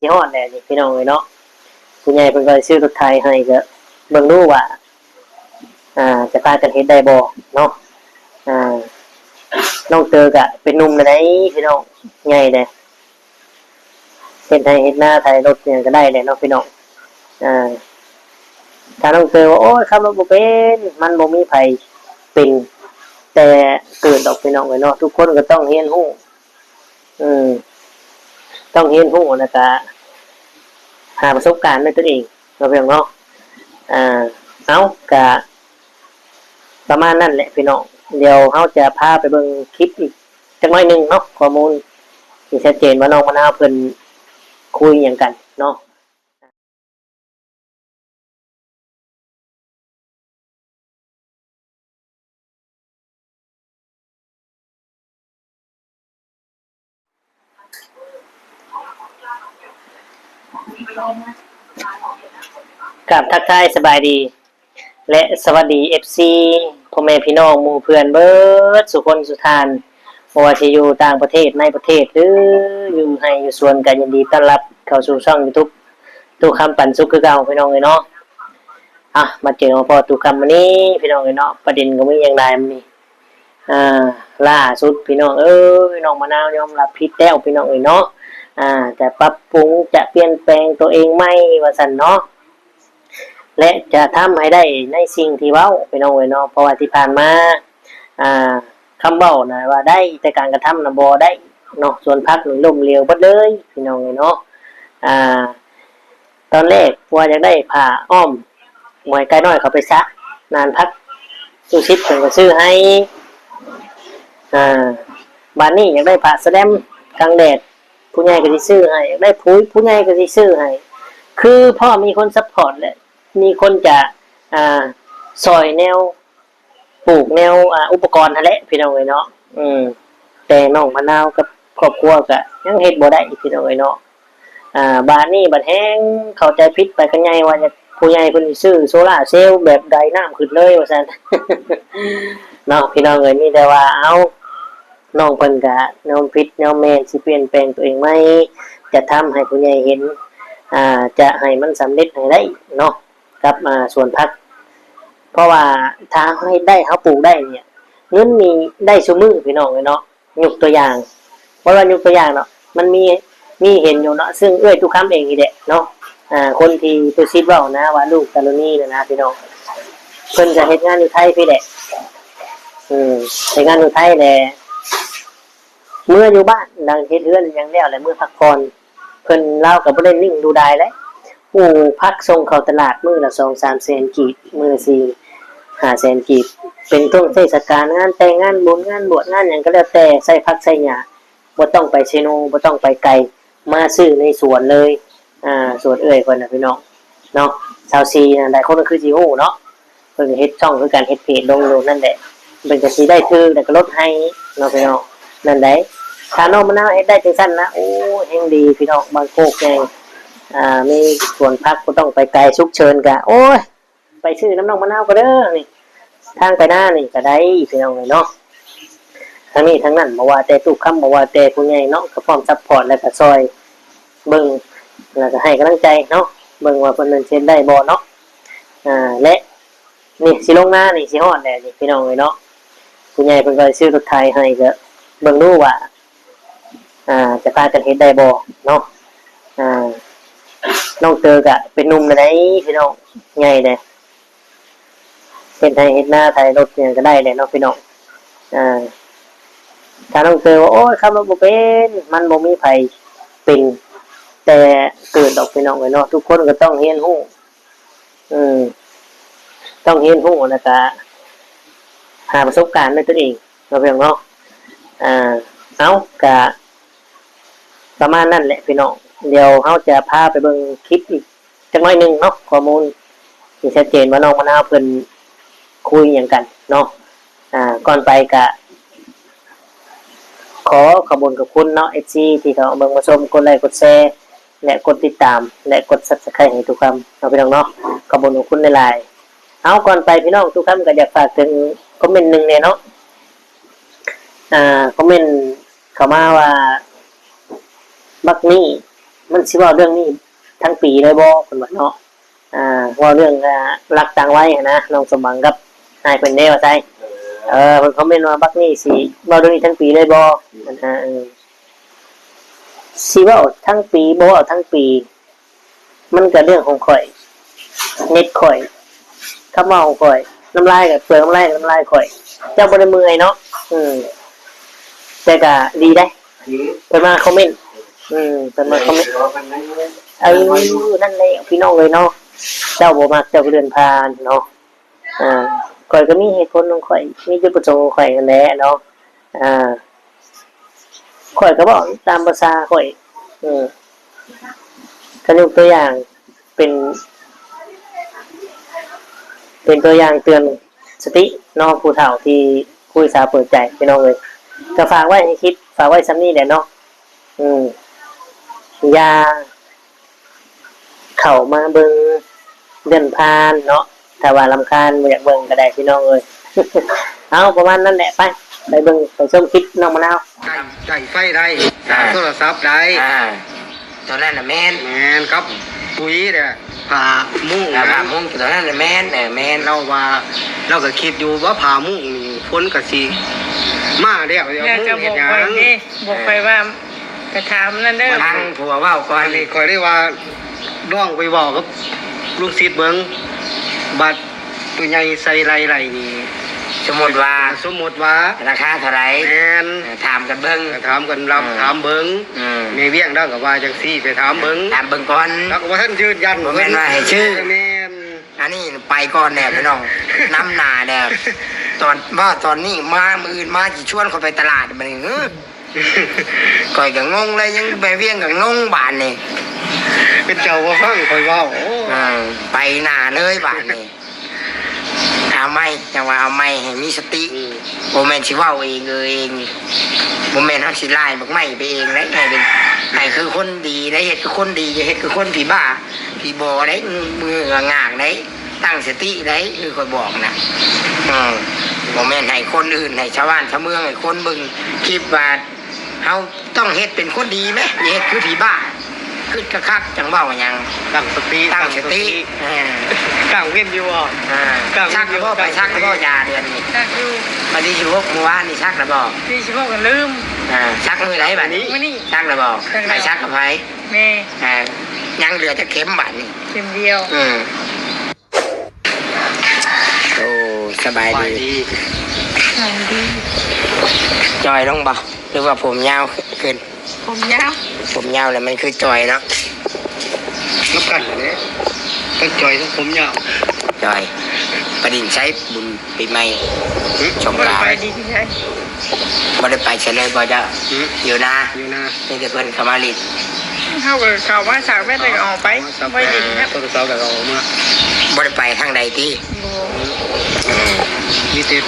ຊິຮອດແລ້ວນີ້ພີ່ນ້ອງເອີຍເນາະ. ຜູ້ໃຫຍ່ເພິ່ນກໍໄດ້ຊື້ລົດໄຖໃຫ້ ກໍເບິ່ງດູວ່າ ອ່າ ຈະພາກັນເຮັດໄດ້ບໍ່ເນາະ. ອ່າ ນ້ອງເຕີກໍເປັນໜຸ່ມແລ້ວໃດ໋ພີ່ນ້ອງ ໃຫຍ່ແລ້ວ ເຮັດໄຮ່ເຮັດນາໄຖລົດຫຍັງກໍໄດ້ແຫຼະເນາະພີ່ນ້ອງ. ອ່າ ຖ້ານ້ອງເຕີວ່າ ໂອ້ຍ ຂັບລົດບໍ່ເປັນ ມັນບໍ່ມີໃຜເປັນແຕ່ເກີດດອກພີ່ນ້ອງເອີຍເນາະ. ທຸກຄົນກໍຕ້ອງຮຽນຮູ້ ເອີ ຕ້ອງຮຽນຮູ້ ແລ້ວກະຫາປະສົບການດ້ວຍຕົນເອງເນາະພີ່ນ້ອງເນາະ. ອ່າ ເອົາ ກະປະມານນັ້ນແຫຼະພີ່ນ້ອງ. ດຽວເຮົາຈະພາໄປເບິ່ງຄລິບອີກຈັກໜ້ອຍໜຶ່ງເນາະ ຂໍ້ມູນທີ່ຊັດເຈນວ່ານ້ອງມະນາວເພິ່ນຄຸຍຫຍັງກັນເນາະ. ກາບທັກທາຍສະບາຍດີ ແລະ ສະຫວັດດີ ເອັຟຊີ ພໍ່ແມ່ພີ່ນ້ອງໝູ່ເພື່ອນເບິດສູ່ຄົນສູ່ທ່ານ ບໍ່ວ່າຊິຢູ່ຕ່າງປະເທດ ໃນປະເທດ ຫຼື ຢູ່ໄຮ່ຢູ່ສວນ ກໍຍິນດີຕ້ອນຮັບເຂົ້າສູ່ຊ່ອງຢູທູບ ຕູ້ຄຳປັນສຸກຄືເກົ່າ ພີ່ນ້ອງເອີຍເນາະ. ອ່ະ ມາເຈີມາພໍ້ຕູ້ຄຳມື້ນີ້ ພີ່ນ້ອງເອີຍເນາະ. ປະເດັນກໍມີຫຍັງຫຼາຍມື້ນີ້ ອ່າ ລ່າສຸດ ພີ່ນ້ອງເອີຍ ນ້ອງມະນາວຍອມຮັບຜິດແລ້ວ ພີ່ນ້ອງເອີຍເນາະ. ອ່າ ຈະປັບປຸງ ຈະປ່ຽນແປງຕົວເອງໃໝ່ ວ່າຊັ້ນເນາະ ແລະ ຈະທຳໃຫ້ໄດ້ໃນສິ່ງທີ່ເວົ້າ ພີ່ນ້ອງເອີຍເນາະ. ເພາະວ່າທີ່ຜ່ານມາ ອ່າ ຄຳເວົ້ານະວ່າໄດ້ ແຕ່ການກະທຳນະບໍ່ໄດ້ເນາະ. ສວນຜັກນີ້ລົ້ມເຫຼວເບິດເລີຍ ພີ່ນ້ອງເອີຍເນາະ. ອ່າ ຕອນແລກວ່າຢາກໄດ້ຜ້າອ້ອມ ໝວຍໄກ່ນ້ອຍເຂົ້າໄປຊະ ນານພັກ ຕູ້ຊິດເພິ່ນກໍຊື້ໃຫ້. ອ່າ ບາດນີ້ຢາກໄດ້ຜ້າສະແລັມກັງແດດ ຜູ້ໃຫຍ່ກໍຊິຊື້ໃຫ້, ຢາກໄດ້ປຸ໋ຍ ຜູ້ໃຫຍ່ກໍຊິຊື້ໃຫ້. ຄືພ້ອມມີຄົນຊັບພອດ ແລະ ມີຄົນຈະ ອ່າ ຊ່ອຍແນວ ປູກແນວ ອ່າ ອຸປະກອນຫັ້ນແຫຼະ ພີ່ນ້ອງເອີຍເນາະ. ອືມ ແຕ່ນ້ອງມະນາວກັບຄອບຄົວກະຍັງເຮັດບໍ່ໄດ້ ພີ່ນ້ອງເອີຍເນາະ. ອ່າ ບາດນີ້ບັດແຮງເຂົ້າໃຈຜິດໄປກັນໃຫຍ່ ວ່າຢາກ ຜູ້ໃຫຍ່ເພິ່ນຊິຊື້ໂຊລາເຊວແບບໃດນ້ຳຂຶ້ນເລີຍ ວ່າຊັ້ນເນາະ ພີ່ນ້ອງເອີຍ. ມີແຕ່ວ່າ ເອົາ ນ້ອງເພິ່ນກະຍອມຜິດຍອມແມ່ນ ຊິປ່ຽນແປງຕົວເອງໃໝ່ ຈະທຳໃຫ້ຜູ້ໃຫຍ່ເຫັນ ອ່າ ຈະໃຫ້ມັນສຳເລັດໃຫ້ໄດ້ເນາະ ກັບ ອ່າ ສວນຜັກ. ເພາະວ່າຖ້າເຮົາເຮັດໄດ້ ເຮົາປູກໄດ້ນີ້ ເງິນນີ້ໄດ້ຊຸມື້ ພີ່ນ້ອງເອີຍເນາະ. ຍົກຕົວຢ່າງ ບໍ່ວ່າຍົກຕົວຢ່າງເນາະ ມັນມີ ມີເຫັນຢູ່ເນາະ ຊຶ່ງເອື້ອຍຕຸຄຳເອງນີ້ແຫຼະເນາະ. ອ່າ ຄົນທີ່ຕຸຊິດເວົ້ານະ ວ່າລູກຕາລຸນີນະນະ ພີ່ນ້ອງ ເພິ່ນກະເຮັດງານຢູ່ໄທພີ້ແຫຼະ. ເອີ ເຮັດງານຢູ່ໄທແຫຼະ ເມືອຢູ່ບ້ານ ຫຼັງເຮັດເຮືອນຫຍັງແລ້ວແຫຼະ ເມືອພັກຜ່ອນ. ເພິ່ນ ລາວກໍບໍ່ໄດ້ນິ່ງດູດາຍແຫຼະ ປູກຜັກສົ່ງເຂົ້າຕະຫຼາດມື້ລະສອງສາມແສນກີບ ມື້ລະສີ່ຫ້າແສນກີບ ເປັນຊ່ວງເທດສະການ ງານແຕ່ງ ງານບຸນ ງານບວດ ງານຫຍັງກໍແລ້ວແຕ່ ໃສ່ຜັກໃສ່ຫຍ້າ ບໍ່ຕ້ອງໄປເຊໂນ ບໍ່ຕ້ອງໄປໄກ ມາຊື້ໃນສວນເລີຍ. ອ່າ ສວນເອື້ອຍເພິ່ນນະ ພີ່ນ້ອງເນາະ ຊາວສີ່ນະ ຫຼາຍຄົນກໍຄືຊິຮູ້ເນາະ. ເພິ່ນກໍເຮັດຊ່ອງຄືກັນ ເຮັດເພຈລົງຢູ່ນັ້ນແຫຼະ ເພິ່ນກໍຊິໄດ້ຖືກ ແລ້ວກໍລົດໃຫ້ເນາະ ພີ່ນ້ອງ ນັ້ນໃດ໋. ຖ້ານ້ອງມະນາວເຮັດໄດ້ຈັ່ງຊັ້ນນະ ໂອ້ ແຮງດີ ພີ່ນ້ອງ. ບ້ານໂຄກໃຫຍ່ ອ່າ ມີສວນຜັກ ບໍ່ຕ້ອງໄປໄກ ສຸກເສີນກະ ໂອ້ຍ ໄປຊື້ນຳນ້ອງມະນາວກໍເດີ ນີ້ ທາງໄປນານີ້ກໍໄດ້ ພີ່ນ້ອງເອີຍເນາະ. ທັງນີ້ທັງນັ້ນ ບໍ່ວ່າແຕ່ຕູ້ຄຳ ບໍ່ວ່າແຕ່ຜູ້ໃຫຍ່ເນາະ ກໍພ້ອມຊັບພອດ ແລ້ວກໍຊ່ອຍເບິ່ງ ແລ້ວກໍໃຫ້ກຳລັງໃຈເນາະ ເບິ່ງວ່າເພິ່ນເຮັດໄດ້ບໍ່ເນາະ. ອ່າ ແລະ ນີ້ຊິລົງນານີ້ ຊິຮອດແລ້ວນີ້ ພີ່ນ້ອງເອີຍເນາະ. ຜູ້ໃຫຍ່ເພິ່ນກໍໄດ້ຊື້ລົດໄຖໃຫ້ ກໍເບິ່ງດູວ່າ ອ່າ ຈະພາກັນເຮັດໄດ້ບໍ່ເນາະ. ອ່າ ນ້ອງເຕີກະເປັນໜຸ່ມແລ້ວໃດ໋ ພີ່ນ້ອງ ໃຫຍ່ແລ້ວ ເຮັດໄຮ່ເຮັດນາໄຖລົດຫຍັງກໍໄດ້ແຫຼະເນາະ ພີ່ນ້ອງ. ອ່າ ຖ້ານ້ອງເຕີວ່າ ໂອ້ຍ ຂັບລົດບໍ່ເປັນ ມັນບໍ່ມີໃຜເປັນແຕ່ເກີດດອກ ພີ່ນ້ອງເອີຍເນາະ. ທຸກຄົນກໍຕ້ອງຮຽນຮູ້ ເອີ ຕ້ອງຮຽນຮູ້ ແລ້ວກະຫາປະສົບການດ້ວຍຕົນເອງເນາະ ພີ່ນ້ອງເນາະ. ອ່າ ເອົາ ກະປະມານນັ້ນແຫຼະ ພີ່ນ້ອງ. ດຽວເຮົາຈະພາໄປເບິ່ງຄລິບອີກຈັກໜ້ອຍໜຶ່ງເນາະ ຂໍ້ມູນທີ່ຊັດເຈນວ່ານ້ອງມະນາວເພິ່ນຄຸຍຫຍັງກັນເນາະ. ອ່າ ກ່ອນໄປກະຂໍຂອບບຸນຂອບຄຸນເນາະ ເອັຟຊີ ທີ່ເຂົ້າມາເບິ່ງມາຊົມ ກົດໄລກົດແຊ ແລະ ກົດຕິດຕາມ ແລະ ກົດ Subscribe ໃຫ້ຕູ້ຄຳເນາະ ພີ່ນ້ອງເນາະ. ຂອບຄຸນຂອບຄຸນຫຼາຍໆ. ເອົາ ກ່ອນໄປ ພີ່ນ້ອງ ຕູ້ຄຳກໍຢາກຝາກເຖິງຄອມເມັນໜຶ່ງແດ່ເນາະ. ອ່າ ຄອມເມັນເຂົ້າມາວ່າ ບັກນີ້ ມັນຊິເວົ້າເລື່ອງນີ້ທັງປີເລີຍບໍ່ ເພິ່ນວ່າເນາະ. ອ່າ ເວົ້າເລື່ອງ ອ່າ ລັກຕ່າງໄວຫັ້ນນະ ນ້ອງສົມຫວັງກັບອ້າຍເພິ່ນເດ້ວ່າໄຊ. ເອີ ເພິ່ນຄອມເມັນວ່າບັກນີ້ຊິເວົ້າເລື່ອງນີ້ທັງປີເລີຍບໍ່? ເອີ ຊິເວົ້າທັງປີ ບໍ່ເວົ້າທັງປີ ມັນກໍເລື່ອງຂອງຂ້ອຍ ເນັດຂ້ອຍ ຄຳເວົ້າຂອງຂ້ອຍ ນ້ຳລາຍກໍເປືອງ ນ້ຳລາຍກໍນ້ຳລາຍຂ້ອຍ ເຈົ້າບໍ່ໄດ້ເມື່ອຍເນາະ. ອືມ ແຕ່ກໍດີເດ້ ເພິ່ນມາຄອມເມັນ ອືມ ເພິ່ນມາຄອມເມັນ ເອີ ນັ້ນແຫຼະພີ່ນ້ອງເອີຍເນາະ ເຈົ້າບໍ່ມັກເຈົ້າກໍເລື່ອນຜ່ານເນາະ. ອ່າ ຂ້ອຍກໍມີເຫດຜົນຂອງຂ້ອຍ ມີຈຸດປະສົງຂອງຂ້ອຍຫັ້ນແຫຼະເນາະ. ອ່າ ຂ້ອຍກໍເວົ້າຕາມພາສາຂ້ອຍ ເອີ ກໍຍົກຕົວຢ່າງເປັນ ເປັນຕົວຢ່າງເຕືອນສະຕິເນາະ ຜູ້ເຖົ້າທີ່ຄຸຍສາວເປີດໃຈ ພີ່ນ້ອງເອີຍ. ກໍຝາກໄວ້ໃຫ້ຄິດ ຝາກໄວ້ສ່ຳນີ້ແຫຼະເນາະ. ອືມ ຢ່າ ເຂົ້າມາເບິ່ງເລື່ອນຜ່ານເນາະ ຖ້າວ່າລຳຄານບໍ່ຢາກເບິ່ງກໍໄດ້ພີ່ນ້ອງເອີຍ. ເອົາ ປະມານນັ້ນແຫຼະ ໄປ ໄປເບິ່ງໄປຊົມຄລິບນ້ອງມະນາວ. ໄດ້ ໄດ້ໄຟໄດ້ ອ່າ ໂທລະສັບໄດ້ ອ່າ ຕົວນັ້ນນະແມ່ນ ແມ່ນ ກັບປຸຍແຫຼະ ຜ້າມຸ້ງ ອ່າ ນະ ຜ້າມຸ້ງຕົວນັ້ນນະແມ່ນ ເອີ ແມ່ນ. ລາວວ່າ ລາວກໍຄິດຢູ່ວ່າຜ້າມຸ້ງນີ້ ຝົນກໍຊິມາແລ້ວ ແລ້ວມຸ້ງເຮັດຫຍັງ ບອກຂ້ອຍເດ້ ບອກຂ້ອຍວ່າ ໄປຖາມນັ້ນເດີ ຟັງຜົວເວົ້າກ່ອນ. ອັນນີ້ຂ້ອຍໄດ້ວ່າລອງໄປເວົ້າກັບລູກສິດເບິ່ງ ບັດໂຕໃຫຍ່ໃສ່ໄລ່ໆນີ້ ສົມມຸດວ່າ ສົມມຸດວ່າ ລາຄາເທົ່າໃດ? ແມ່ນ ເອີ ຖາມກັນເບິ່ງ ເອີ ຖາມກັນ ເອີ ຖາມເບິ່ງ ອືມ ແມ່ວຽງລາວກໍວ່າຈັ່ງຊີ້ ໄປຖາມເບິ່ງ ຖາມເບິ່ງກ່ອນ ລາວກໍບໍ່ທັນຢືນຢັນ ບໍ່ແມ່ນວ່າໃຫ້ຊື້ ແມ່ນ. ອັນນີ້ໄປກ່ອນແດ່ພີ່ນ້ອງ ນຳໜ້າແດ່ ຕອນ ວ່າຕອນນີ້ມາ ມື້ອື່ນມາຊິຊວນຂ້ອຍໄປຕະຫຼາດບັດນີ້ ເອີ ຂ້ອຍກໍງົງເລີຍ ຍັງໄປວຽງກໍງົງບາດນີ້ ເປັນເຈົ້າບໍ່ຟັງຂ້ອຍເວົ້າ ເອີ ໄປໜ້າເລີຍບາດນີ້. ເອົາໃໝ່ ຈັ່ງວ່າເອົາໃໝ່ໃຫ້ມີສະຕິ ອືມ ບໍ່ແມ່ນຊິເວົ້າເອງເອີເອງ ບໍ່ແມ່ນເຮົາຊິລາຍບັກໄມ້ໄປເອງເດ້ ໃຫ້ເປັນ ໃຫ້ຄືຄົນດີໄດ້ ເຮັດຄືຄົນດີ ຢ່າເຮັດຄືຄົນຜີບ້າຜີບໍໄດ້ ມືງາກໄດ້ ຕັ້ງສະຕິໄດ້ ຄືຂ້ອຍບອກນະ ເອີ ບໍ່ແມ່ນໃຫ້ຄົນອື່ນ ໃຫ້ຊາວບ້ານຊາວເມືອງ ໃຫ້ຄົນເບິ່ງຄລິບວ່າ ເຮົາຕ້ອງເຮັດເປັນຄົນດີແມ ຢ່າເຮັດຄືຜີບ້າ ຄຶດຄັກໆ ຈັ່ງເວົ້າຫຍັງ ຕັ້ງສະຕິ ຕັ້ງສະຕິ ຕັ້ງສະຕິ ເອີ ກາງເວັນຢູ່ບໍ່? ອ່າ ກາງເວັນຢູ່ ສັກແລ້ວບໍ່? ໄປສັກແລ້ວບໍ່ ຢາເດືອນນີ້? ສັກຢູ່ ວັນທີສິບຫົກ ມື້ວານນີ້ສັກແລ້ວບໍ່? ທີສິບຫົກ ກໍລືມ ອ່າ ສັກມື້ໃດບັດນີ້? ມື້ນີ້ ສັກແລ້ວບໍ່? ສັກແລ້ວ ໃຜສັກກັບໃຜ? ແມ່ ອ່າ ຍັງເຫຼືອຈັກເຂັມບັດນີ້? ເຂັມດຽວ ອືມ. ໂອ້ ສະບາຍດີ ສະບາຍດີ ຈ່ອຍລົງບໍ່ ຫຼືວ່າຜົມຍາວຂຶ້ນ? ຜົມຍາວ ຜົມຍາວແລ້ວມັນຄືຈ່ອຍເນາະ ນຳກັນແຫຼະ ທັງຈ່ອຍທັງຜົມຍາວ ຈ່ອຍ ໄປດິນໃສບຸນປີໃໝ່ ຫຶ? ສົງການ ບໍ່ໄດ້ໄປດິນໃສ ບໍ່ໄດ້ໄປໃສເລີຍບໍ່ເຈົ້າ? ຫຶ? ຢູ່ນາ ຢູ່ນາ ມີແຕ່ເພິ່ນເຂົ້າມາຫຼິ້ນ ເຮົາກໍເຂົ້າມາສາກແວ່ນແລ້ວກໍອອກໄປ ມາສາກແວ່ນ ບໍ່ໄດ້ຫຼິ້ນ ອ່າ ໂທລະສັບແລ້ວກໍອອກມາ ບໍ່ໄດ້ໄປທາງໃດຕິ? ບໍ່ ອືມ ມີແຕ່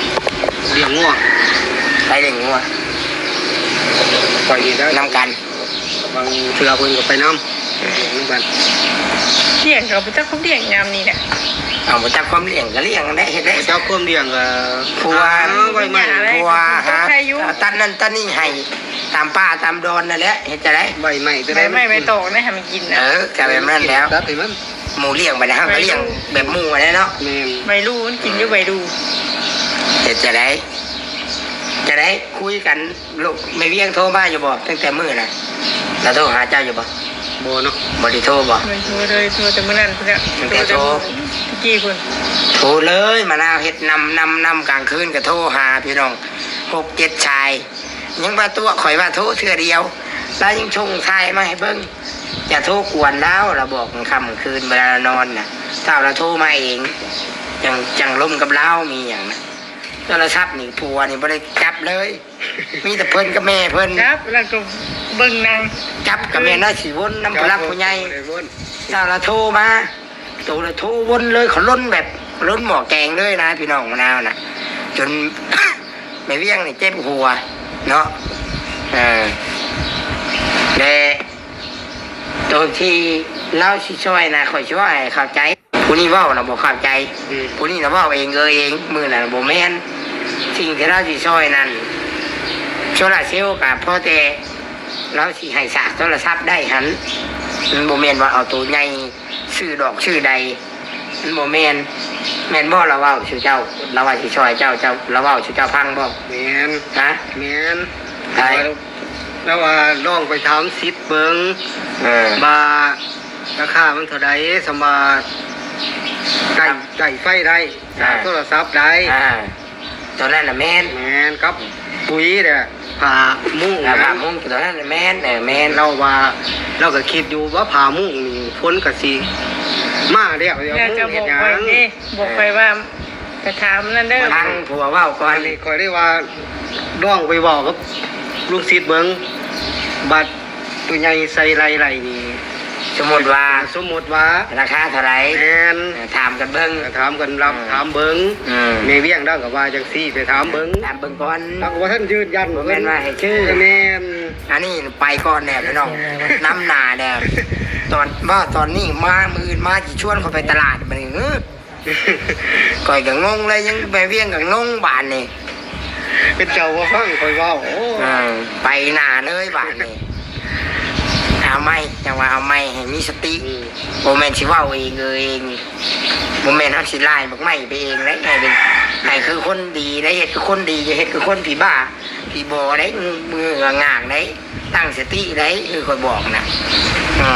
ລ້ຽງງົວ ໄປລ້ຽງງົວ ຂ້ອຍນີ້ນຳກັນ ບາງເທື່ອເພິ່ນກໍໄປນຳ ອືມ ນຳກັນ ລ້ຽງກໍບໍ່ຈັກຄວາມລ້ຽງຍາມນີ້ນະ ເອົາ ບໍ່ຈັກຄວາມລ້ຽງກໍລ້ຽງແຫຼະ ເຮັດໄດ້ ບໍ່ຈັກຄວາມລ້ຽງກໍຜົວ ຫາໄວ້ໃໝ່ ຜົວຫາ ຕັດນັ້ນຕັດນີ້ໃຫ້ ຕາມປ່າຕາມດອນນັ້ນແຫຼະ ເຮັດຈັ່ງໃດ? ໃບໄມ້ ໃບໄມ້ໃບຕອງໄດ້ໃຫ້ມັນກິນນະ ເອີ ກໍແບບນັ້ນແຫຼະ ຕັດໃຫ້ມັນ ໝູລ້ຽງໄປແລ້ວ ເຮົາກໍລ້ຽງແບບໝູຫັ້ນແຫຼະເນາະ ແມ່ນ ໃບລູມັນກິນຢູ່ໃບລູ ເຮັດຈັ່ງໃດ? ຈັ່ງໃດ? ຄຸຍກັນ ລູກແມ່ວຽງໂທມາຢູ່ບໍ່ ຕັ້ງແຕ່ມື້ນະ? ລາວໂທຫາເຈົ້າຢູ່ບໍ່? ບໍ່ເນາະ ບໍ່ໄດ້ໂທບໍ່? ບໍ່ໄດ້ໂທເລີຍ ໂທແຕ່ມື້ນັ້ນພຸ້ນແຫຼະ ຕັ້ງແຕ່ໂທ ໂທແຕ່ມື້ກີ້ພຸ້ນ ໂທເລີຍ ມະນາວເຮັດນຳ ນຳ ນຳ ກາງຄືນກໍໂທຫາພີ່ນ້ອງ ຫົກເຈັດສາຍ ຍັງວ່າຕົວະຂ້ອຍວ່າໂທເທື່ອດຽວ ລາວຍັງສົ່ງຖ່າຍມາໃຫ້ເບິ່ງ ຢ່າໂທກວນລາວ ລາວບອກກາງຄ່ຳກາງຄືນເວລາລາວນອນນະ ເຊົ້າລາວໂທມາເອງ ຈັ່ງ ຈັ່ງລົມກັບລາວ ມີຫຍັງນະ ໂທລະສັບນີ້ຜົວນີ້ບໍ່ໄດ້ຈັບເລີຍ ມີແຕ່ເພິ່ນກັບແມ່ເພິ່ນ ຈັບແລ້ວກໍເບິ່ງໜັງ ຈັບກັບແມ່ນາຊິວົນນຳຜູ້ຫຼັກຜູ້ໃຫຍ່ ເຈົ້າລະໂທມາ ໂຕລະໂທວົນເລີຍ ເຂົາລົນແບບລົນໝໍ້ແກງເລີຍນະ ພີ່ນ້ອງມະນາວນະ ຈົນແມ່ວຽງນີ້ເຈັບຫົວເນາະ ເອີ ແລະ ໂຕທີ່ລາວຊິຊ່ອຍນະ ຂ້ອຍຊິເວົ້າໃຫ້ເຂົ້າໃຈ ຜູ້ນີ້ເວົ້ານະບໍ່ເຂົ້າໃຈ ອືມ ຜູ້ນີ້ນະເວົ້າເອງເອີເອງ ມື້ນັ້ນນະບໍ່ແມ່ນ ສິ່ງທີ່ລາວຊິຊ່ອຍນັ້ນ ໂຊລາເຊວກະພໍແຕ່ລາວຊິໃຫ້ສາກໂທລະສັບໄດ້ຫັ້ນ ມັນບໍ່ແມ່ນວ່າເອົາໂຕໃຫຍ່ຊື້ດອກຊື້ໃດ ມັນບໍ່ແມ່ນ. ແມ່ນບໍ່ລາວເວົ້າສູ່ເຈົ້າ? ລາວວ່າຊິຊ່ອຍເຈົ້າ ເຈົ້າ ລາວເວົ້າສູ່ເຈົ້າຟັງບໍ່? ແມ່ນ ຮະ? ແມ່ນ ໃຜ? ລາວວ່າລອງໄປຖາມສິດເບິ່ງ ເອີ ວ່າລາຄາມັນເທົ່າໃດ ສຳວ່າໄດ້ ໄດ້ໄຟໄດ້ ອ່າ ໂທລະສັບໄດ້ ອ່າ ຕອນນັ້ນນະແມ່ນ ແມ່ນ ກັບປຸ໋ຍແຫຼະ ຜ້າມຸ້ງ ອ່າ ນະ ຜ້າມຸ້ງຕອນນັ້ນນະແມ່ນ ເອີ ແມ່ນ. ລາວວ່າ ລາວກໍຄິດຢູ່ວ່າຜ້າມຸ້ງນີ້ຝົນກໍຊິມາແລ້ວ ແລ້ວ ແລ້ວ ມຸ້ງເຮັດຫຍັງ ບອກຂ້ອຍເດ້ ບອກຂ້ອຍວ່າ ໄປຖາມນັ້ນເດີ ຟັງຜົວເວົ້າກ່ອນ. ອັນນີ້ຂ້ອຍໄດ້ວ່າລອງໄປເວົ້າກັບລຸງສິດເບິ່ງ ບັດ ໂຕໃຫຍ່ໃສ່ໄລ່ໆນີ້ ສົມມຸດວ່າ ສົມມຸດວ່າ ລາຄາເທົ່າໃດ? ແມ່ນ ເອີ ຖາມກັນເບິ່ງ ຖາມກັນ ເອີ ຖາມເບິ່ງ ອືມ ແມ່ວຽງລາວກໍວ່າຈັ່ງຊີ້ ໄປຖາມເບິ່ງ ຖາມເບິ່ງກ່ອນ ລາວກໍບໍ່ທັນຢືນຢັນ ບໍ່ແມ່ນວ່າໃຫ້ຊື້ ແມ່ນ ອັນນີ້ໄປກ່ອນແດ່ພີ່ນ້ອງ ນຳໜ້າແດ່ ຕອນ ວ່າຕອນນີ້ມາ ມື້ອື່ນມາຊິຊວນຂ້ອຍໄປຕະຫຼາດບັດນີ້ ເອີ ຂ້ອຍກໍງົງເລີຍ ຍັງແມ່ວຽງກໍງົງບາດນີ້ ເປັນເຈົ້າບໍ່ຟັງຂ້ອຍເວົ້າ ໂອ້ ອ່າ ໄປໜ້າເລີຍບາດນີ້ ເອົາໃໝ່ ຈັ່ງວ່າເອົາໃໝ່ໃຫ້ມີສະຕິ ອືມ ບໍ່ແມ່ນຊິເວົ້າເອງເອີເອງ ບໍ່ແມ່ນເຮົາຊິລາຍໝາກໄມ້ໄປເອງເດ້ ໃຫ້ເປັນ ໃຫ້ຄືຄົນດີໄດ້ ເຮັດຄືຄົນດີ ຢ່າເຮັດຄືຄົນຜີບ້າຜີບໍໄດ້ ເງືອງາກໄດ້ ຕັ້ງສະຕິໄດ້ ຄືຂ້ອຍບອກນະ ເອີ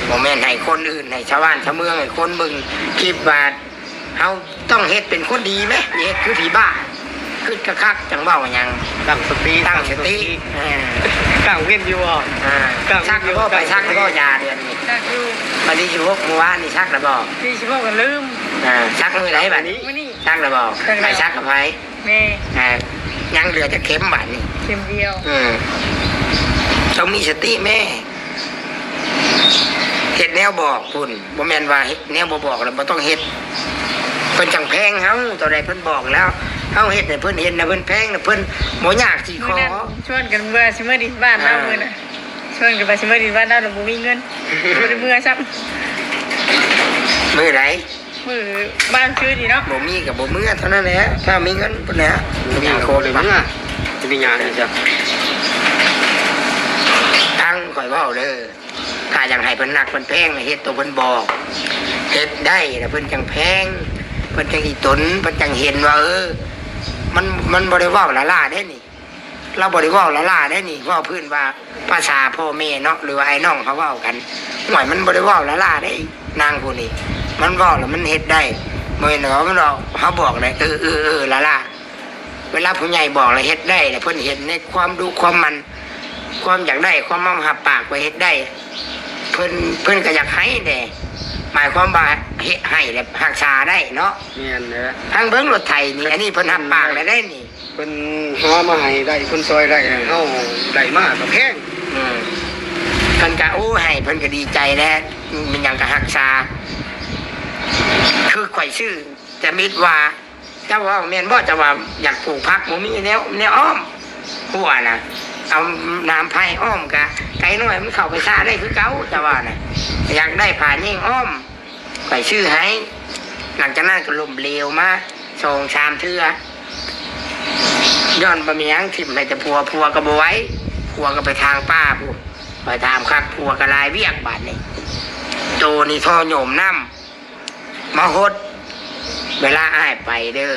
ບໍ່ແມ່ນໃຫ້ຄົນອື່ນ ໃຫ້ຊາວບ້ານຊາວເມືອງ ໃຫ້ຄົນເບິ່ງຄລິບວ່າ ເຮົາຕ້ອງເຮັດເປັນຄົນດີແມ ຢ່າເຮັດຄືຜີບ້າ ຄຶດຄັກໆ ຈັ່ງເວົ້າຫຍັງ ຕັ້ງສະຕິ ຕັ້ງສະຕິ ຕັ້ງເວັນຢູ່ບໍ່? ອ່າ ກາງເວັນຢູ່ ສັກແລ້ວບໍ່? ໄປສັກແລ້ວບໍ່ ຢາເດືອນນີ້? ສັກຢູ່ ວັນທີສິບຫົກ ມື້ວານນີ້ສັກແລ້ວບໍ່? ທີສິບຫົກ ກໍລືມ ອ່າ ສັກມື້ໃດບັດນີ້? ມື້ນີ້ ສັກແລ້ວບໍ່? ສັກແລ້ວ ໃຜສັກກັບໃຜ? ແມ່ ອ່າ ຍັງເຫຼືອຈັກເຂັມບາດນີ້? ເຂັມດຽວ ເອີ ຕ້ອງມີສະຕິແມ່ ເຮັດແນວບອກພຸ້ນ ບໍ່ແມ່ນວ່າເຮັດແນວບໍ່ບອກແລ້ວບໍ່ຕ້ອງເຮັດ ເພິ່ນຈັ່ງແພງເຮົາ ຕອນໃດເພິ່ນບອກແລ້ວ ເຮົາເຮັດໃຫ້ເພິ່ນເຫັນນະ ເພິ່ນແພງນະ ເພິ່ນບໍ່ຍາກຊິຂໍ. ມື້ນັ້ນຊວນກັນວ່າຊິເມືອດິນບ້ານລາວ ອ່າ ມື້ນັ້ນ ຊວນກັນວ່າຊິເມືອດິນບ້ານລາວ ແລ້ວບໍ່ມີເງິນ ບໍ່ໄດ້ເມືອຊ້ຳ ມື້ໃດ? ມື້ບ້ານຄືນີ້ເນາະ ບໍ່ມີກໍບໍ່ເມືອເທົ່ານັ້ນແຫຼະ ຖ້າມີເງິນພຸ້ນແຫຼະ ບໍ່ມີກໍບໍ່ໄດ້ເມືອ ຊິໄປຫຍັງອີກ? ຟັງຂ້ອຍເວົ້າເດີ ຖ້າຢາກໃຫ້ເພິ່ນຮັກເພິ່ນແພງ ໃຫ້ເຮັດໂຕເພິ່ນບອກ ເຮັດໄດ້ແລ້ວເພິ່ນຈັ່ງແພງ ເພິ່ນຈັ່ງອີຕົນ ເພິ່ນຈັ່ງເຫັນວ່າ ເອີ ມັນ ມັນບໍ່ໄດ້ເວົ້າລ້າໆເດ້ນີ້. ລາວບໍ່ໄດ້ເວົ້າລ້າໆເດ້ນີ້ ເວົ້າພື້ນວ່າພາສາພໍ່ແມ່ເນາະ ຫຼືວ່າອ້າຍນ້ອງເຮົາເວົ້າກັນ. ໂອ້ຍ ມັນບໍ່ໄດ້ເວົ້າລ້າໆເດ້ ນາງຜູ້ນີ້ ມັນເວົ້າແລ້ວມັນເຮັດໄດ້. ບໍ່ແມ່ນວ່າມັນເວົ້າ ເຮົາບອກແລ້ວ ເອີໆໆ ລ້າໆ. ເວລາຜູ້ໃຫຍ່ບອກແລ້ວເຮັດໄດ້ ແລ້ວເພິ່ນເຫັນໃນຄວາມດຸຄວາມໝັ່ນ ຄວາມຢາກໄດ້ ຄວາມມາຮັບປາກວ່າເຮັດໄດ້ ເພິ່ນ ເພິ່ນກໍຢາກໃຫ້ແດ່ ໝາຍຄວາມວ່າເຮັດໃຫ້ແລ້ວຮັກສາໄດ້ເນາະ. ແມ່ນແຫຼະ ຟັງເບິ່ງລົດໄຖນີ້ ອັນນີ້ເພິ່ນຮັບປາກແລ້ວເດ້ນີ້. ເພິ່ນຫາມາໃຫ້ໄດ້ ເພິ່ນຊ່ອຍໄດ້ ເອີ ເຮົາໄດ້ມາກໍແພງ. ອືມ ເພິ່ນກໍ ໂອ້ ໃຫ້ເພິ່ນກໍດີໃຈແຫຼະ ມີຫຍັງກໍຮັກສາ. ຄືຂ້ອຍຊື້ຈະມິດວ່າ ເຈົ້າເວົ້າແມ່ນບໍ່? ເຈົ້າວ່າຢາກປູກຜັກ ບໍ່ມີແນວ ແນວອ້ອມຮົ້ວນະ ເອົາໜາມໄຜ່ອ້ອມ ກະໄກ່ນ້ອຍມັນເຂົ້າໄປຊະໄດ້ຄືເກົ່າ ເຈົ້າວ່ານະ. ຢາກໄດ້ຜ້າແຍງອ້ອມ ຂ້ອຍຊື້ໃຫ້. ຫຼັງຈາກນັ້ນກໍລົ້ມເຫຼວມາສອງສາມເທື່ອ ຍ້ອນບໍ່ມີຫຍັງ ຖິ້ມໃຫ້ແຕ່ຜົວ ຜົວກໍບໍ່ໄຫວ ຜົວກໍໄປທາງປ່າພຸ້ນ. ຂ້ອຍຖາມຄັກ ຜົວກໍຫຼາຍວຽກບາດນີ້. ໂຕນີ້ທໍ່ໂຍມນ້ຳ ມາຫົດ ເວລາອ້າຍໄປເດີ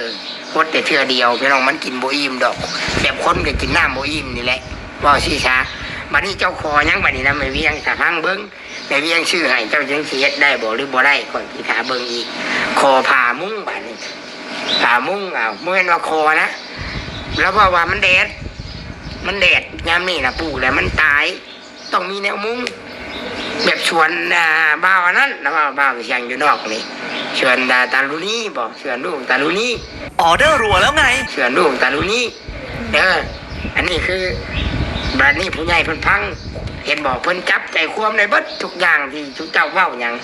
ຫົດແຕ່ເທື່ອດຽວ ພີ່ນ້ອງ ມັນກິນບໍ່ອີ່ມດອກ ແບບຄົນກໍກິນນ້ຳບໍ່ອີ່ມນີ້ແຫຼະ ເວົ້າຊີ້ຊະ. ບັດນີ້ເຈົ້າຂໍຫຍັງບັດນີ້ນະ ແມ່ວຽງ ຖ້າຟັງເບິ່ງ ແມ່ວຽງຊື້ໃຫ້ ເຈົ້າຈັ່ງຊິເຮັດໄດ້ບໍ່ ຫຼືບໍ່ໄດ້ ຂ້ອຍຊິຖ້າເບິ່ງອີກ. ຂໍຜ້າມຸ້ງບາດນີ້ ຜ້າມຸ້ງ. ເອົາ ບໍ່ແມ່ນວ່າຂໍນະ ລາວເວົ້າວ່າມັນແດດ ມັນແດດ ຍາມນີ້ນະ ປູກແລ້ວມັນຕາຍ ຕ້ອງມີແນວມຸງ ແບບສວນ ອ່າ ບ່າວອັນນັ້ນນະ ບ່າວ ບ່າວສຽງຢູ່ນອກນີ້ ສວນ ອ່າ ຕາລຸນີບໍ ສວນລູກຕາລຸນີ. ອໍເດີຣັວແລ້ວໄງ ສວນລູກຕາລຸນີ. ເອີ ອັນນີ້ຄື ບາດນີ້ຜູ້ໃຫຍ່ເພິ່ນຟັງ ເຫັນບໍ່ ເພິ່ນຈັບໃຈຄວາມໄດ້ເບິດທຸກຢ່າງທີ່ຊຸມເຈົ້າເວົ້າຫຍັງ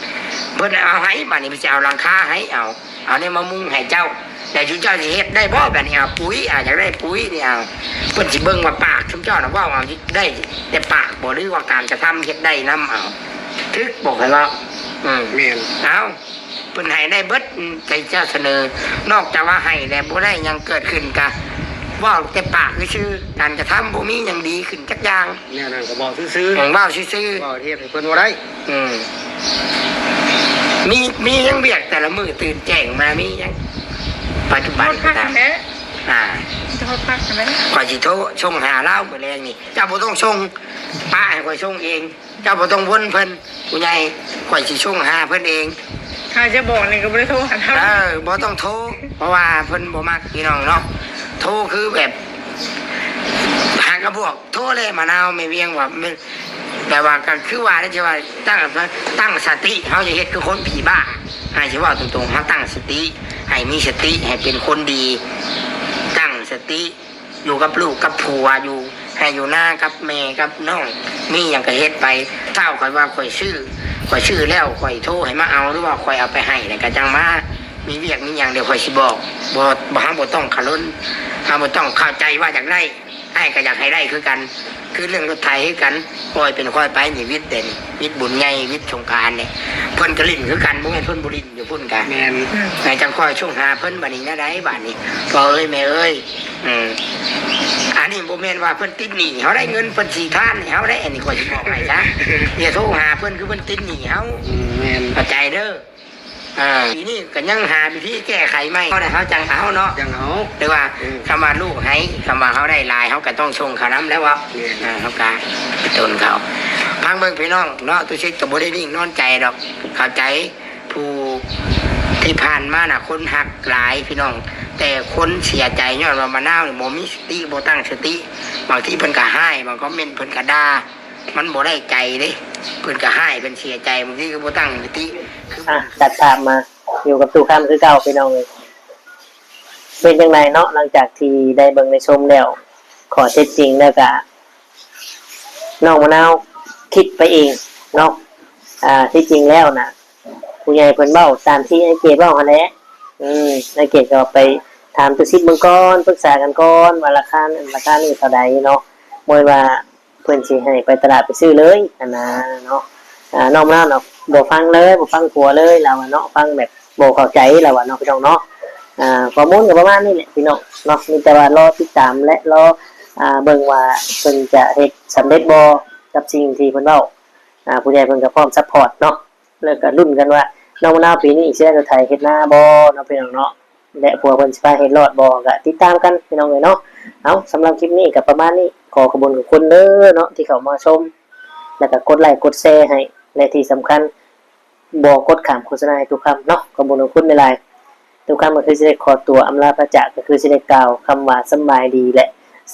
ເພິ່ນເອົາໃຫ້. ບາດນີ້ເພິ່ນຊິເອົາຫຼັງຄາໃຫ້ ເອົາ ເອົາແນວມາມຸງໃຫ້ເຈົ້າ ແລ້ວຊຸມເຈົ້າຊິເຮັດໄດ້ບໍ່? ບາດນີ້ເອົາປຸ໋ຍ ອາ ຢາກໄດ້ປຸ໋ຍນີ້ ເອົາ ເພິ່ນຊິເບິ່ງວ່າປາກຊຸມເຈົ້ານະເວົ້າເອົາໄດ້ແຕ່ປາກບໍ ຫຼືວ່າການກະທຳເຮັດໄດ້ນຳ ເອົາ ຖືກບໍ່ຂ້ອຍເວົ້າ? ອືມ ແມ່ນ ເອົາ ເພິ່ນໃຫ້ໄດ້ເບິດ ໃຈເຈົ້າສະເໜີ ນອກຈາກວ່າໃຫ້ແລ້ວບໍ່ໄດ້ຫຍັງເກີດຂຶ້ນ ກະ ເວົ້າແຕ່ປາກຊື່ໆ ການກະທຳບໍ່ມີຫຍັງດີຂຶ້ນຈັກຢ່າງ. ແນວນັ້ນກໍເວົ້າຊື່ໆ ເອີ ເວົ້າຊື່ໆ ເວົ້າເຮັດໃຫ້ເພິ່ນບໍ່ໄດ້. ອືມ ມີ ມີຫຍັງວຽກແຕ່ລະມື້ຕື່ນແຈ້ງມາ ມີຫຍັງ? ປັດຈຸບັນ ຮອດພັກຫັ້ນແຫຼະ. ອ່າ ຮອດພັກຫັ້ນແຫຼະ. ຂ້ອຍຊິໂທສົ່ງຫາລາວມື້ແລງນີ້ ເຈົ້າບໍ່ຕ້ອງສົ່ງ ປ້າໃຫ້ຂ້ອຍສົ່ງເອງ. ເຈົ້າບໍ່ຕ້ອງວົນເພິ່ນ ຜູ້ໃຫຍ່ ຂ້ອຍຊິສົ່ງຫາເພິ່ນເອງ. ຖ້າຈະບອກນີ້ກໍບໍ່ໄດ້ໂທຫາເຮົາ. ເອີ ບໍ່ຕ້ອງໂທ ເພາະວ່າເພິ່ນບໍ່ມັກ ພີ່ນ້ອງເນາະ. ໂທຄືແບບ ຫາກະບວກໂທແລ້ວ ມະນາວ ແມ່ວຽງວ່າ ແມ່ນ ແບບວ່າກໍຄືວ່າ ທີ່ວ່າຕັ້ງ ຕັ້ງສະຕິ ເຮົາຢ່າເຮັດຄືຄົນຜີບ້າ. ໃຫ້ຊິເວົ້າຕົງໆ ເຮົາຕັ້ງສະຕິ ໃຫ້ມີສະຕິ ໃຫ້ເປັນຄົນດີ ຕັ້ງສະຕິ ຢູ່ກັບລູກກັບຜົວ ຢູ່ໄຮ່ຢູ່ນາກັບແມ່ກັບນ້ອງ ມີຫຍັງກໍເຮັດໄປ. ເຊົ້າຂ້ອຍວ່າຂ້ອຍຊື້ ຂ້ອຍຊື້ແລ້ວຂ້ອຍໂທໃຫ້ມາເອົາ ຫຼືວ່າຂ້ອຍເອົາໄປໃຫ້ ແລ້ວກໍຈັ່ງມາ ມີວຽກມີຫຍັງດຽວຂ້ອຍຊິບອກ. ບໍ່ ບໍ່ ເຮົາບໍ່ຕ້ອງຂະລົນ ເຮົາບໍ່ຕ້ອງເຂົ້າໃຈວ່າຢາກໄດ້ ອ້າຍກໍຢາກໃຫ້ໄດ້ຄືກັນ. ຄືເລື່ອງລົດໄຖຄືກັນ ປ່ອຍເປັນຄ່ອຍໄປນີ້ ວິດເດນີ້ ວິດບຸນໃຫຍ່ ວິດສົງການນີ້ ເພິ່ນກໍຫຼິ້ນຄືກັນ ບໍ່ແມ່ນເພິ່ນບໍ່ຫຼິ້ນ. ຢູ່ພຸ້ນກະແມ່ນ ໃຫ້ຈັ່ງຄ່ອຍສົ່ງຫາເພິ່ນ. ບາດນີ້ແນວໃດບາດນີ້ ພໍ່ເອີຍແມ່ເອີຍ? ອືມ ອັນນີ້ບໍ່ແມ່ນວ່າເພິ່ນຕິດໜີ້ເຮົາໄດ້ ເງິນເພິ່ນຊິທານໃຫ້ເຮົາໄດ້ ອັນນີ້ຂ້ອຍຊິບອກໃຫ້ຊະ. ຢ່າໂທຫາເພິ່ນຄືເພິ່ນຕິດໜີ້ເຮົາ. ອືມ ແມ່ນ ເຂົ້າໃຈເດີ. ອ່າ ປີນີ້ກໍຍັງຫາວິທີແກ້ໄຂໃໝ່ ເຮົາໄດ້ ເຮົາຈັ່ງເອົາເນາະ ຈັ່ງເອົາ. ແຕ່ວ່າ ອືມ ຄຳວ່າລູກໃຫ້ ຄຳວ່າເຮົາໄດ້ຫຼາຍ ເຮົາກໍຕ້ອງສົ່ງເຂົານຳແລ້ວເນາະ. ແມ່ນ ອ່າ ເຮົາກໍໄປຕົນເຂົາ. ຟັງເບິ່ງພີ່ນ້ອງເນາະ ຕຸສິດກໍບໍ່ໄດ້ນິ່ງນອນໃຈດອກ ເຂົ້າໃຈ ຜູ້ທີ່ຜ່ານມານະ ຄົນຮັກຫຼາຍພີ່ນ້ອງ ແຕ່ຄົນເສຍໃຈຍ້ອນວ່າມະນາວນີ້ບໍ່ມີສະຕິ ບໍ່ຕັ້ງສະຕິ. ບາງທີເພິ່ນກໍຮ້າຍ ບາງຄອມເມັນເພິ່ນກໍດ່າ ມັນບໍ່ໄດ້ໃຈເດ້ ເພິ່ນກໍຮ້າຍ ເພິ່ນເສຍໃຈ ບາງທີກໍບໍ່ຕັ້ງສະຕິ. ອ່ະ ຕັດພາບມາຢູ່ກັບຕູ້ຄຳຄືເກົ່າພີ່ນ້ອງເອີຍ. ເປັນຈັ່ງໃດເນາະ ຫຼັງຈາກທີ່ໄດ້ເບິ່ງໄດ້ຊົມແລ້ວ ຂໍ້ເທັດຈິງແລ້ວກະ ນ້ອງມະນາວຄິດໄປເອງເນາະ. ອ່າ ທີ່ຈິງແລ້ວນະ ຜູ້ໃຫຍ່ເພິ່ນເວົ້າຕາມທີ່ອ້າຍເກດເວົ້າຫັ້ນແຫຼະ. ອືມ ອ້າຍເກດກໍໄປຖາມຕຸສິດເບິ່ງກ່ອນ ປຶກສາກັນກ່ອນວ່າລາຄານັ້ນລາຄານີ້ເທົ່າໃດເນາະ. ບໍ່ແມ່ນວ່າເພິ່ນຊິໃຫ້ໄປຕະຫຼາດໄປຊື້ເລີຍຫັ້ນນະເນາະ. ອ່າ ນ້ອງມະນາວນະ ບໍ່ຟັງເລີຍ ບໍ່ຟັງຜົວເລີຍ ລາວວ່າເນາະ ຟັງແບບບໍ່ເຂົ້າໃຈ ລາວວ່າເນາະ ພີ່ນ້ອງເນາະ. ອ່າ ຂໍ້ມູນກໍປະມານນີ້ແຫຼະ ພີ່ນ້ອງເນາະ ມີແຕ່ວ່າລໍຕິດຕາມ ແລະ ລໍ ອ່າ ເບິ່ງວ່າເພິ່ນຈະເຮັດສຳເລັດບໍ່ກັບສິ່ງທີ່ເພິ່ນເວົ້າ. ອ່າ ຜູ້ໃຫຍ່ເພິ່ນກໍພ້ອມຊັບພອດເນາະ ແລ້ວກໍລຸ້ນກັນວ່າ ນ້ອງມະນາວປີນີ້ຊິໄດ້ລົດໄຖເຮັດນາບໍ່ເນາະ ພີ່ນ້ອງເນາະ ແລະ ຜົວເພິ່ນຊິພາເຮັດລອດບໍ່ ກໍຕິດຕາມກັນ ພີ່ນ້ອງເອີຍເນາະ. ເອົາ ສຳລັບຄລິບນີ້ກໍປະມານນີ້ ຂໍຂອບຄຸນຂອບຄຸນເດີເນາະ ທີ່ເຂົ້າມາຊົມ ແລ້ວກໍກົດໄລກົດແຊໃຫ້ ແລະ ທີ່ສຳຄັນ ບໍ່ກົດຂ້າມໂຄສະນາໃຫ້ຕຸຄຳເນາະ. ຂອບຄຸນຂອບຄຸນຫຼາຍໆ. ຕຸຄຳກໍຄືຊິໄດ້ຂໍຕົວອຳລາພາຈາກ ກໍຄືຊິໄດ້ກ່າວຄຳວ່າສຳບາຍດີ ແລະ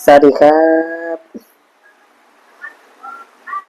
ສະຫວັດດີຄັບ.